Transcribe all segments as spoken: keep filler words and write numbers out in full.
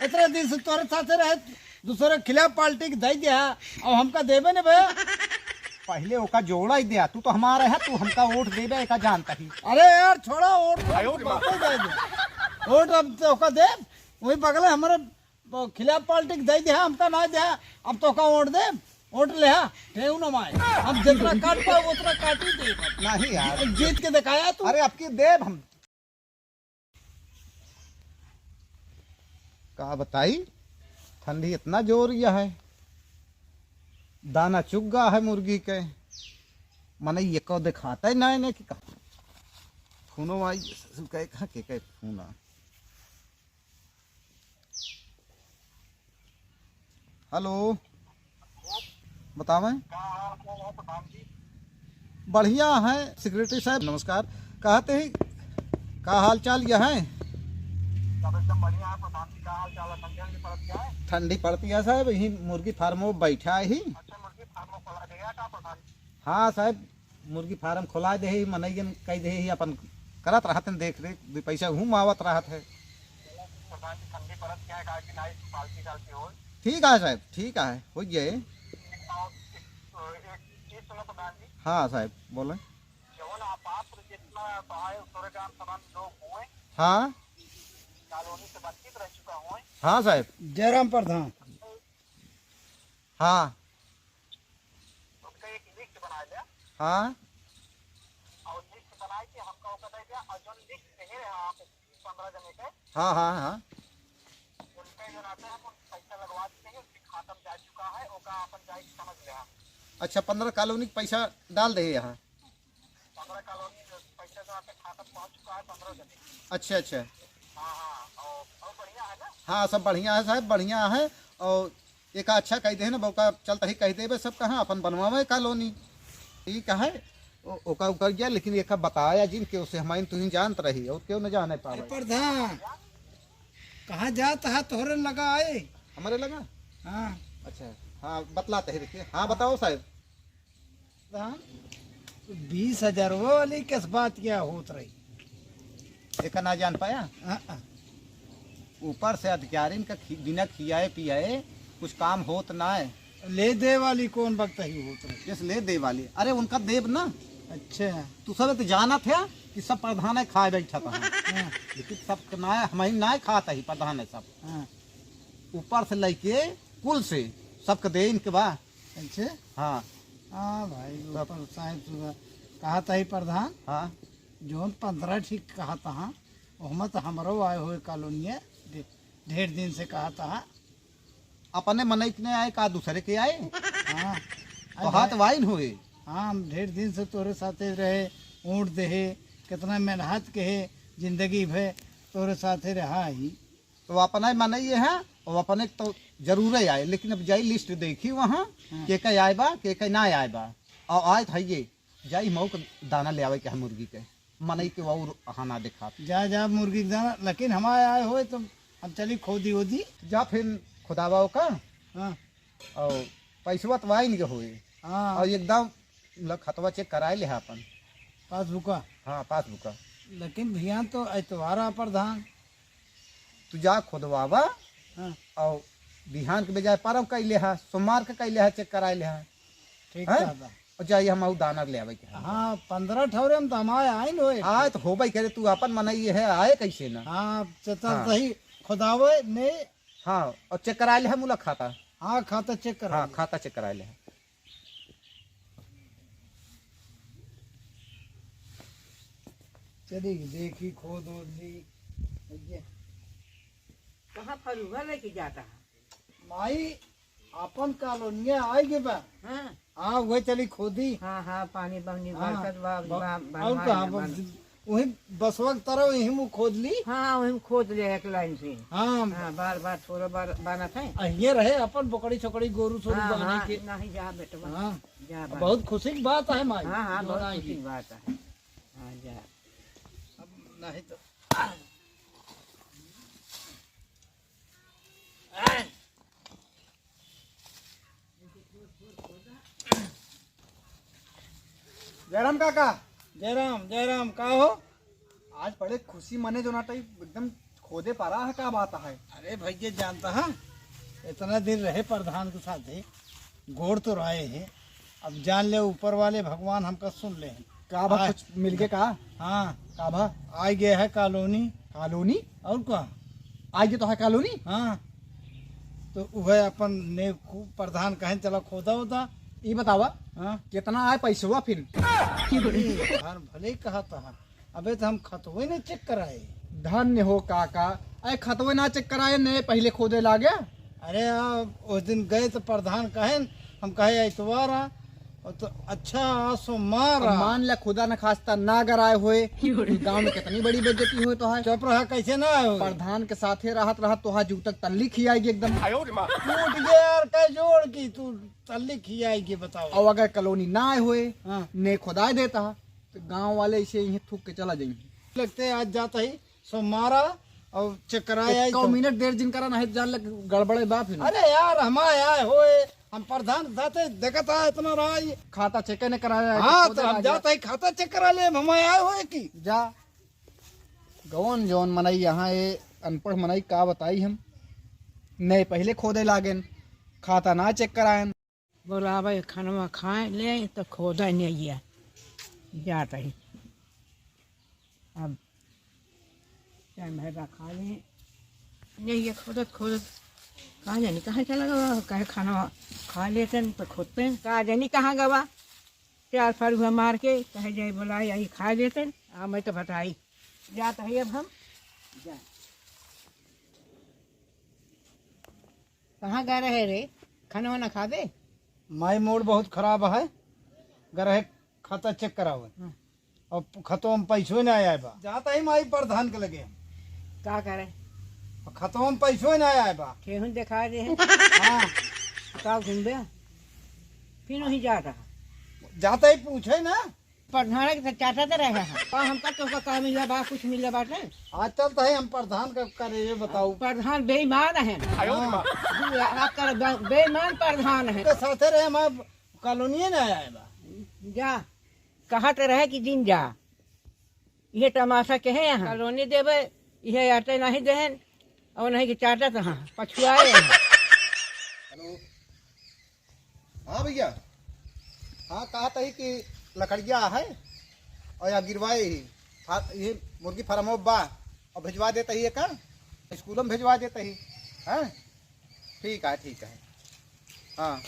इतने दिन से तोरे साथे रहे, दूसरे के खिलाफ पार्टी के दे दिया, अब हमका देबे न बे। पहिले ओका जोड़ा ही दिया, तू तो हमारा है, तू हमका वोट देबे, एका जानता ही। अरे यार, छोड़ा वोट, आयो रे बाप। वोट दे दे। वोट अब तो ओका दे, वही बगले हमारे खिलाफ पार्टी के दे दिया, हमका ना दिया, अब तो ओका वोट दे, वोट ले हा, ठेऊ न माए। हम जितना काट पाओ उतना काट ही दे। नहीं यार। जीत के दिखाया तू। अरे, आपकी देब हम। का बताई, ठंडी इतना जोर यह है, दाना चुग गा है मुर्गी के, मने ये को दिखाता ही नहीं, नहीं कि कहा। फोनो आई, ससुर कहे, कहाँ के कहे फोन आ। हेलो, बतावें। बढ़िया है सेक्रेटरी साहब, नमस्कार। कहते ही, का हाल चाल यह है? सब एकदम बढ़िया है प्रधान जी, का हाल चाल है? ठंडी वंडी पड़त क्या है? ठंडी पड़ती है साहब, यही मुर्गी फार्म में बैठा ही। अच्छा, मुर्गी फार्म खोला गया का प्रधान जी? हाँ साहब, मुर्गी फार्म खोला दे ही, मनइयन कह दे ही, अपन करत रहत हैं देख रेख, दो पैसा घूम आवत रहत है। प्रधान जी, ठंडी पड़त क्या है, काहे कि नाई पालती चालती हो। ठीक है साहब, ठीक है, हो जाए। और एक, एक चीज सुनो प्रधान जी। हाँ साहब, बोले। जवन आप, आप जितना सहाय तोरे काम तमाम लोग हुए, हाँ। कॉलोनी से बातचीत रह चुका हुए। हाँ साहब। जयराम प्रधान। हाँ। उनका एक लिस्ट बना ले। हाँ। और लिस्ट बना के हमका ओका दे दिया, और जौन लिस्ट देहे रहे आप पंद्रह जने के, हाँ, हाँ, हाँ। उनका जो रहता है, हम पैसा लगवा देते हैं, उसके खाता में जा चुका है, ओका अपन जाए के समझ ले। अच्छा, पंद्रह कॉलोनी के पैसा डाल दे यहाँ। पंद्रह कॉलोनी के पैसा जो आपके खाता में पहुँच चुका है, पंद्रह जने। अच्छा, अच्छा। हाँ, हाँ, और, और बढ़िया है ना? हाँ, सब बढ़िया है साहब, बढ़िया है। और एक अच्छा कह दे ना, बौका चलता ही कह देबे सब कहाँ अपन बनवावे कॉलोनी। ठीक है, ओ-, ओका उकर गया, लेकिन एक बताया जिन के उसे हमारे तुहीं जानत रही और क्यों न जाने अरे पावे। प्रधान, कहाँ जात है तोहरे लगा आए? हमारे लगा? हाँ। अच्छा, हाँ, बतलाते ही देखिए। हाँ, बताओ साहब। प्रधान, बीस हजार वो वाली किस बात क्या होत रही? एका ना जान पाया? हाँ, हाँ। ऊपर से अधिकारिन का खी-, बिना खियाए पियाए कुछ काम होत ना है। ले दे वाली कौन वक्त ही होत रही? किस ले दे वाली? अरे उनका देब ना। अच्छा। तू सब तो जानत है कि सब प्रधान है खाए बैठा था। हाँ। लेकिन सब के ना, हम ही ना खात ही प्रधान है सब। हाँ। ऊपर से लेके कुल से सबके दे इनके बा। अच्छा? हाँ। हाँ भाई, तब ऊपर साहब सुबह कहा था ही प्रधान। हाँ। जौन पंद्रह ठीक कहा था, ओहमा तो हमरो आए हुए कॉलोनिया, ढे-, ढेर दिन से कहा था। अपने मनई के नहीं आए का दूसरे के आए? हाँ। तो हाथ वाइन हुए। हाँ, हम ढेर दिन से तोरे साथे रहे, वोट देहे, कितना मेहनत के है, जिंदगी भर तोरे साथे रहा ही। तो अपना ही मनई है, और अपने तो जरूर आए, लेकिन अब जाई लिस्ट देखी वहाँ, हाँ। के के आए बा, के के ना आए बा, और आए तो है ये, जाई मऊ के दाना ले आवे के है मुर्गी के, मनई के और हाना दिखात। जा, जा मुर्गी के दाना, लेकिन हमारे आए होए तो हम चली खोदी ओदी। जा फिर खुदावा का। हाँ। और पैसवा तो वाइन के होए। हाँ। और एकदम ल-, खतवा चेक कराए ले अपन। पासबुका? हाँ, पासबुका। लेकिन भैया तो एतवार आ प्रधान। तू जा खुदवावा। हाँ। और बिहान के बजाय परव कइले हा, सोमवार के कइले हा, चेक कराए ले हा। ठीक हैं? कहता। और जाइए हम आऊ दाना ले आवे के हम। हाँ, पंद्रह ठौरे हम तो हमारे आइन होए। हाँ, तो होबे करे, तू अपन मनई है, आए कैसे ना? हाँ, चतर हाँ। सही खुदावे ने। हाँ, और चेक कराए ले हम उला खाता। हाँ, खाता चेक करा हाँ, ले। खाता चेक कराए ले। चली देखी, खोद ओद ली। कहाँ फरुआ लेके जाता है? माई, अपन कॉलोनिया आए के बा। हाँ। हाँ, वही चली खोदी। हाँ, हाँ, पानी बहनी हाँ, बरकत बा, ब-, बा, बा, और मार कहाँ ले बा, बा। वही बसवा के तरह वही मुँह खोद ली। हाँ, वही खोद ले एक लाइन से। हाँ। हाँ, बार, बार थोड़ा बार बानत है। आ, ये रहे अपन बोकड़ी छोकड़ी गोरू सोरू हाँ, बांधे हाँ, के। नहीं जा बेटवा। हाँ। जा बात। बहुत खुशी की बात है माई, हाँ, हाँ, जो बहुत आई खुशी की। की बात है। हाँ, जा। अब नहीं तो। जयराम काका। जयराम, जयराम, का हो? आज बड़े खुशी मने जो ना टाइप एकदम खोदे पारा है, का बात है? अरे भैया, जानता है, इतना दिन रहे प्रधान के साथ ही, गोड़ तो रहे हैं। अब जान ले, ऊपर वाले भगवान हमका सुन ले हैं। का बा, आय। कुछ मिल के का? हाँ। का बा? आइ गए है कॉलोनी। कॉलोनी? और का? आइ गए तो है कॉलोनी? हाँ। तो वह अपन ने खूब प्रधान कहें, "चला खोदा होता।" ई बतावा, हाँ। कितना आए पैसवा फिर? अरे, प्रधान भले ही कहा था, अबे तो हम खतवे नहीं चेक कराए। धन्य हो काका, अरे खतवे ना चेक कराए, ने पहले खोदे लागे। अरे, आ, उस दिन गए तो प्रधान कहें, हम कहे, "इतवार आ।" और तो अच्छा, सोमवार अब आ। मान ले, खुदा न खास्ता ना अगर आए होए, तो गाँव में कितनी बड़ी बेइज्जती होए तो है। चुप रहा, कैसे ना आए होए? प्रधान के साथे रहत रहत तोहा जूतक तल्ली खियाएगी एकदम। टूट गया यार, का जोड़ की तू तल्ली खियाएगी, बताओ। और अगर कॉलोनी ना आए होए, हाँ। ने खुदाए देता, तो गाँव वाले इसे यहीं थूक के चला जाएंगे। लगते आज जाता ही सो मारा और चेक कराए आई एको तो। मिनट देर जिन करा, नहीं तो जान लग गड़बड़े बा फिर। अरे यार, हम आए, आए होए, हम प्रधान साथे देखत आ इतना रहा ये। खाता चेक ने कराया है, हाँ, तो तो हम जाता ही खाता चेक करा ले, हम आए, आए होए की। जा, गवन जवन मनई यहाँ ये अनपढ़ मनई का बताई हम, नहीं पहले खोदे लागेन, खाता ना चेक कराएन। बोलावे, खनवा खाए ले, तो खोदा नैया जात ही। अब टाइम है बा, खा ले। नैया खोदत खोदत का जानी कहाँ चला गवा, कहे खनवा खा लेते हैं, तो खोदते हैं। का जानी कहाँ गवा, चार फरुआ मार के कहे जाए, बोलाई, आई खा लेते हैं। आ, मैं तो बताई, जात ही अब हम। जा। कहाँ गए रहे रे? खाना वाना खाबे? माई, मूड बहुत खराब है, गए रहे खाता चेक करावे। हाँ। और खतवा में पैसो ना आए बा। जाता ही माई प्रधान के लगे। का करे? और खतवा में पैसो ना आए बा। ठेहुन देखा दे। हाँ। का घूमबे? फिर वहीं जाता। जाता ही पूछे ना। प्रधान के तो चाटत रहे हैं। का हमका तोहका का मिला बा, कुछ मिला बाटे? आजकल तो है हम प्रधान का करे, ये बताओ। प्रधान बेईमान है। आयो रे माँ। हाँ। आप कर बे-, बेईमान प्रधान है। के साथे रहे हम कॉलोनिये ना आए बा। जा, कहत रहे कि दिन जा। ये तमाशा के है यहाँ। कॉलोनी देबे, ये आटे नहीं देहन, और नहीं कि चाटत हाँ, पछुआए हैं। हेलो। हाँ भैया, हाँ, कहा था ही कि लकड़िया है और या गिरवाए ही फा-, ये मुर्गी फार्म बा और भिजवा देता ही का, स्कूल में भिजवा देता ही। हाँ, ठीक है, ठीक है। हाँ,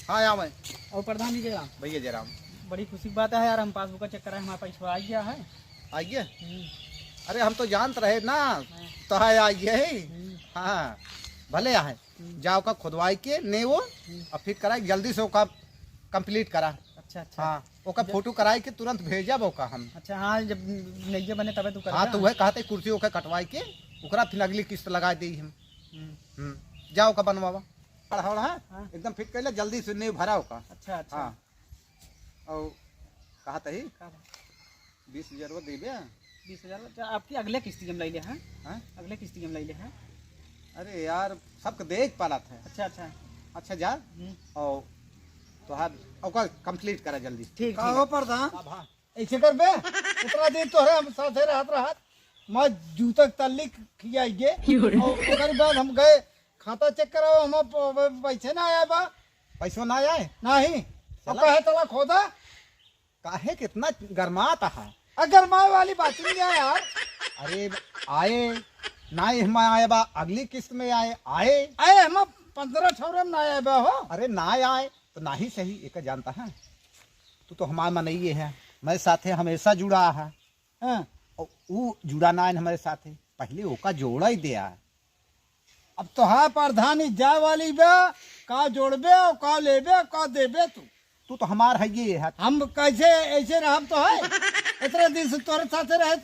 हाँ, आवे। और प्रधान जी जयराम। भैया जयराम। बड़ी खुशी की बात है यार, हम पासबुक का चेक कराए, हमारा पैसा आ गया है। आ गया? हम्म। अरे, हम तो जानत रहे ना, हाँ। तो है आ गया है। हम्म। हाँ, भले आहे। हम्म। जा ओका खुदवाई के ने वो, हम्म। और फिर कराई, जल्दी से ओका complete करा। अच्छा, अच्छा। हाँ, ओका जो फोटो कराई के तुरंत भेजब ओका हम। अच्छा, हाँ, जब नैया बने तबे तू हाँ, करेगा। तो वह कहते कुर्सी ओका कटवाई के ओकरा फिर अगली किस्त लगा देई हम। हम्म। हम्म, जा ओका बनवावा। हड़, हड़, हाँ? हाँ। एकदम फिट कर ले, जल्दी से ने भरा ओका। अच्छा, अच्छा। हाँ। और कहत ही? का बा? बीस हजार वो देबे? बीस हजार, अच्छा, आपकी अगले किस्ती हम लैले हैं। हाँ? अगले किस्ती हम लैले हैं। अरे यार, सबके देख पालत है। अच्छा, अच्छा। अच्छा, जा। हम्म। और तोहार ओकर complete करा जल्दी। ठीक, का ठीक। हो प्रधान? का भा? ऐसे करबे? इतना दिन तोहरे हम साथे रहत रहत, मैं जूता के तल्ली खियाई गे। क्यों रे? और ओकर बाद हम गए खाता चेक कराओ, हम प-, प-, पैसे ना आया बा। पैसो ना आए? नहीं। अब चला। कहे तला खोदा? काहे कितना गरमात है? आ, गरमाए वाली बात नहीं है यार। अरे आए, ना हम आए बा, अगली किस्त में आए, आए। आए हम पन्द्रह ठौरे में ना आए बा हो। अरे ना आए तो ना ही सही, एक जानता है, तू तो हमार मनइये है, मेरे साथे हमेशा जुड़ा है। हाँ। और ऊ जुड़ा ना है हमारे साथे, पहले ओका जोड़ा ही दे आ। अब तोहार प्रधानी जाए वाली बा, का जोड़बे, का लेबे, का देबे तू? तू तो हमार है ये है। हम कैसे ऐसे रहब तो है? इतने दिन से तोरे साथे रहे,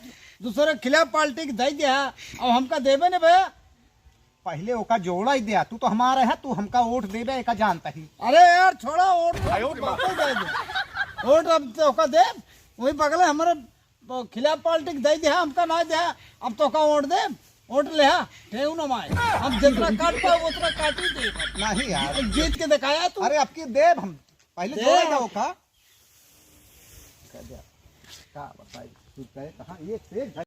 दूसरे के खिलाफ पार्टी के दे दिया, अब हमका देबे ने बे। पहले ओका जोड़ा ही दिया, तू तो हमार है, तू हमका वोट देबे, एका जानता ही। अरे यार, छोड़ा वोट, आयो रे माँ। बातें दे दे। वोट अब तो ओका दे, वही बगले हमारे खिलाफ पार्टी के दे दे, हमका ना दे, अब तो का वोट दे, वोट ले, हाँ, ठेऊ न माए। हम जितना काट पाए, उतना काट ही दे। नहीं यार। जीत के दिखाया तू। अरे, अब की देब हम, पहले दे। जोड़ा जाओ का। का बताई, तू कहे कहाँ, ये तेज है।